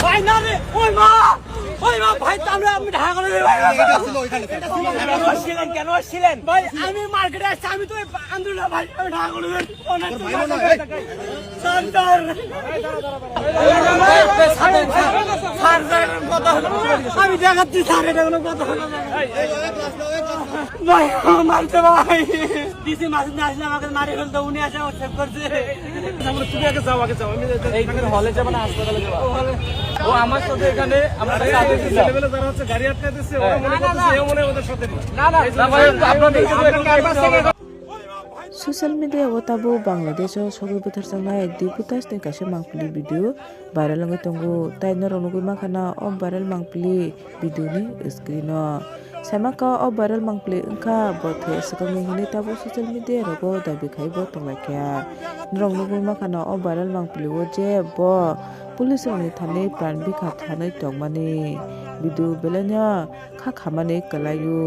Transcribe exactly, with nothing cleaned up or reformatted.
ভাই না রে, ওই মা, ওই মা, ভাই তো আমরা, আমি ঢাকা করে দেবো। ভাই, কেন আসছিলেন, কেন আসছিলেন? ভাই, আমি মার্কেটে আসছি, আমি তো আন্দোলন, ভাই, আমি ঢাকা করে দেবো। Sir, sir. স্যার, স্যার, কথা হলো। আমি দেখাচ্ছি, স্যার, এটা কোনো কথা হলো না। ভাই, ও মারছে ভাই। ডিসি মাসুদ না আসলে আমাকে মারি ফেলতো, উনি আসে আমার সেভ করছে। আমরা, তুমি আগে যাও, আগে যাও, আমি এই তুমি হলে যাবে না হাসপাতালে যাবে? ও আমার সাথে এখানে, আমার সাথে আদেশ দিলাম। ছেলেমেয়েরা যারা হচ্ছে গাড়ি আটকে দিচ্ছে, ওরা মনে না, না, করতেছে না। এ মনে হয় ওদের সাথে নেই। না, না, এই যে না, ভাই, আপনাদের আপনাদের ক্যাম্পাস থেকে Social media o tabuk Bangladesh o sogwi bwtharjaknai Diphu Das ni kaisa mangpili video viral wngwi tongo. Tai norok nugwi mankha na o viral mangpili video ni screen o. Saimanka o viral mangpili wngkha bo the swkangni hinwi tabuk social media rogo dabi khai bo tonglaikha. Norok nugwi mankha na o viral mangpili o je bo police rokni thani pran bikha thani tongmani video belai no kha khamani kwlaio.